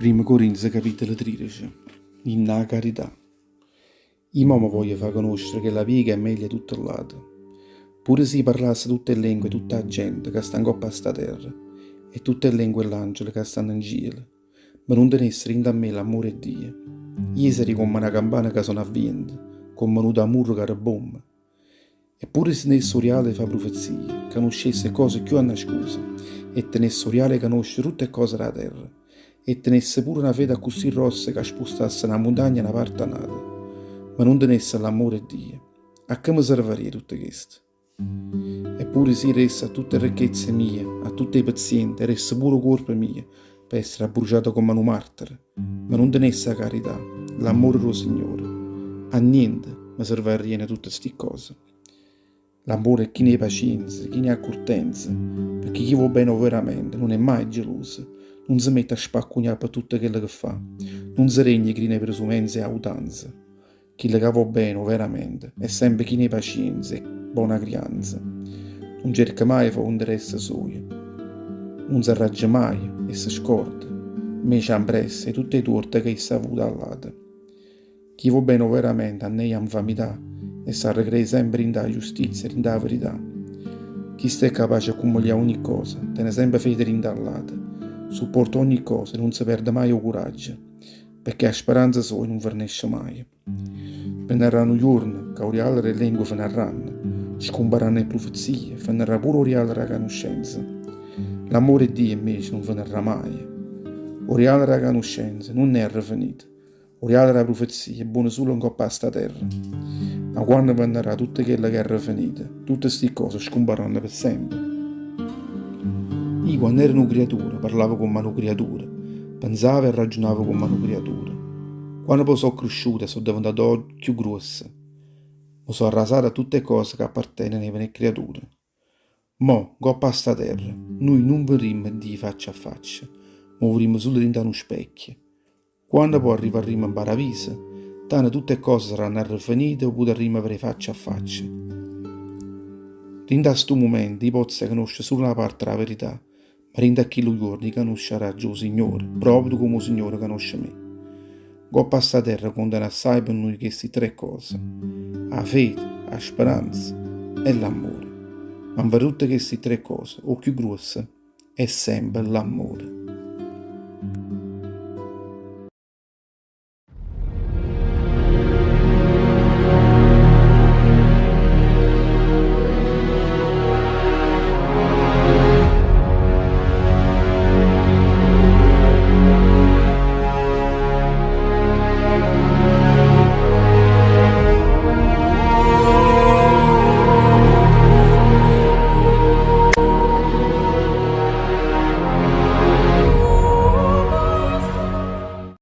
Primmo Corinze capitolo 13 Inno 'a carità I' mo me voglio fa conoscere chella via ca è meglio 'e tutte ll'ate. Pure si parlasse tutte 'e lengue 'e tutta 'a gente ca sta 'ncopp' a sta terra e tutte 'e lengue 'e ll'angele ca stanno 'ncielo, ma nun tenesse dint' a me l'ammore 'e Dio, io sarria comm' a na campana ca sona a viento, comm' a nu tamurro ca rebomma. E pure si tenesse 'o rialo 'e fa prufezie, canuscesse 'e cose cchiù annascuse, e tenesse 'o rialo 'e canoscere tutt' 'e cose d' 'a terra, e tenesse pure na fede accussì grossa ca spustasse na muntagna 'a na parte a n'ata, ma nun tenesse l'ammore 'e Dio, a che me servarria tutto chesto? E pure si desse a tutte 'e ricchezze mie, a tutte 'e pezziente, desse pure 'o cuorpo mio pe essere abbruciato comm'a nu martire, ma nun tenesse 'a carità, l'ammore d' 'o Signore, a niente me servarriano tutte sti ccose. L'ammore è chino 'e pacienza, chino 'e accurtenza, pecché chi vò bene overamente nun è maje geluso, nun se mette a spaccugnà pe tutto chello che fa, nun se regne chino 'e presumenza e autanza. Chillo ca vò bene overamente è sempe chino 'e pacienza e bona crianza. Nun cerca maje 'e fà 'o 'nteresse sujo. Nun s'arraggia maje e se scorda, 'mmece ampressa, 'e tutt' 'e tuorte ca isso ha avuto 'a ll'ate. Chi vò bene overamente anneja 'a 'nfamità e s'arrecrea sempe dint' 'a justizia e dint' 'a verità. Chisto è capace 'e cummuglià ogni cosa, tene sempe fede dint' 'a ll'ate, supporta ogni cosa e nun se perde maje 'o curaggio. Pecché 'a speranza soja nun fernesce maje. Venarrà nu juorno ca 'o rialo d' 'e lengue fenarranno, scumparanno 'e prufezie, fenarrà pure 'o rialo d' 'a canuscenza. L'ammore 'e Dio invece nun fenarrà maje. O rialo d' 'a canuscenza nun è arrefenito, 'o rialo d' 'a prufezia è buono sulo 'ncopp' a sta terra. Ma quanno venarrà tutto chello che è arrefenito, tutte sti ccose scumparanno pe' sempe. Io quanno ero nu criaturo parlavo comm' a nu criaturo, Penzavo e raggiunavo comm' a nu criaturo. Quanno po' so' crisciuto e so' diventato cchiù gruosso, me so' arrasato a tutt' 'e cose ca apparteneno 'e criature. Mo, 'ncopp' a sta terra, nuje nun vedimmo Dio faccia a faccia, ma 'o vedimmo sulo dint' a nu specchio. Quanno po' arrivarrimmo 'mparaviso, tanno tutt' 'e cose saranno arrefenite e 'o putarrimmo vedé faccia a faccia. Dint' a stu mumento io pozzo canoscere sulo na parte d' 'a verità, Ma dint' a chillu juorno i' canusciaraggio 'o Signore, proprio comme 'o Signore canosce me. Ncopp' a sta terra contano assaje pe nuje chesti tre cose, 'a fede, 'a speranza e l'ammore. Ma nfra tutte chesti tre cose, 'o cchiù gruosso è sempe l'ammore.